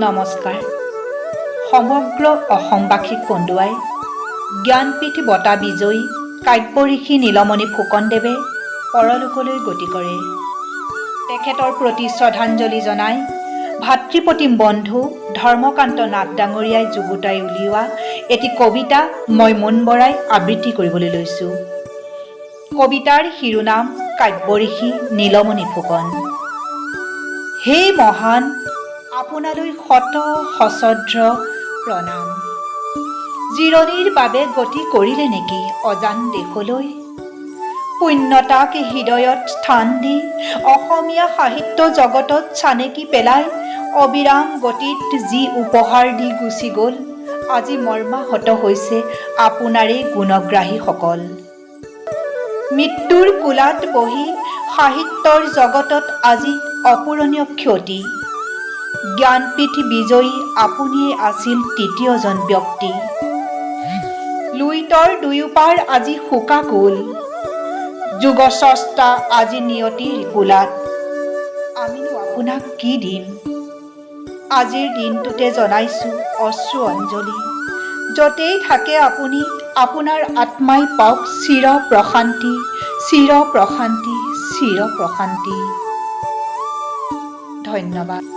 নমস্কাৰ। সমগ্ৰ অসমবাসীক কন্দুৱাই জ্ঞানপীঠ বঁটা বিজয়ী কাব্যঋষি নীলমণি ফুকনদেৱে পৰলোকলৈ গতি কৰে। তেখেতৰ প্ৰতি শ্ৰদ্ধাঞ্জলি জনাই ভাতৃপ্ৰতিম বন্ধু ধৰ্মকান্ত নাথ ডাঙৰীয়াই যুগুতাই উলিওৱা এটি কবিতা মই মুন বৰাই আবৃত্তি কৰিবলৈ লৈছোঁ। কবিতাৰ শিৰোনাম কাব্যঋষি নীলমণি ফুকন। হে মহান, আপোনালৈ শত সশ্ৰদ্ধ প্ৰণাম। জিৰণিৰ বাবে গতি কৰিলে নেকি অজান দেশলৈ? শূন্যতাক হৃদয়ত স্থান দি, অসমীয়া সাহিত্য জগতত চানেকি পেলাই, অবিৰাম গতিত যি উপহাৰ দি গুচি গ'ল, আজি মৰ্মাহত হৈছে আপোনাৰেই গুণগ্ৰাহীসকল। মৃত্যুৰ কোলাত বহি সাহিত্যৰ জগতত আজি অপূৰণীয় ক্ষতি। জ্ঞানপীঠ বিজয়ী আপুনিয়েই আছিল তৃতীয়জন ব্যক্তি। লুইতৰ দুয়োপাৰ আজি শোকাকুল। যুগস্ৰষ্টা আজি নিয়তিৰ কোলাত। আমিনো আপোনাক কি দিম? আজিৰ দিনটোতে জনাইছোঁ অশ্ৰু অঞ্জলি। য'তেই থাকে আপুনি, আপোনাৰ আত্মাই পাওক চিৰ প্ৰশান্তি, চিৰ প্ৰশান্তি, চিৰ প্ৰশান্তি। ধন্যবাদ।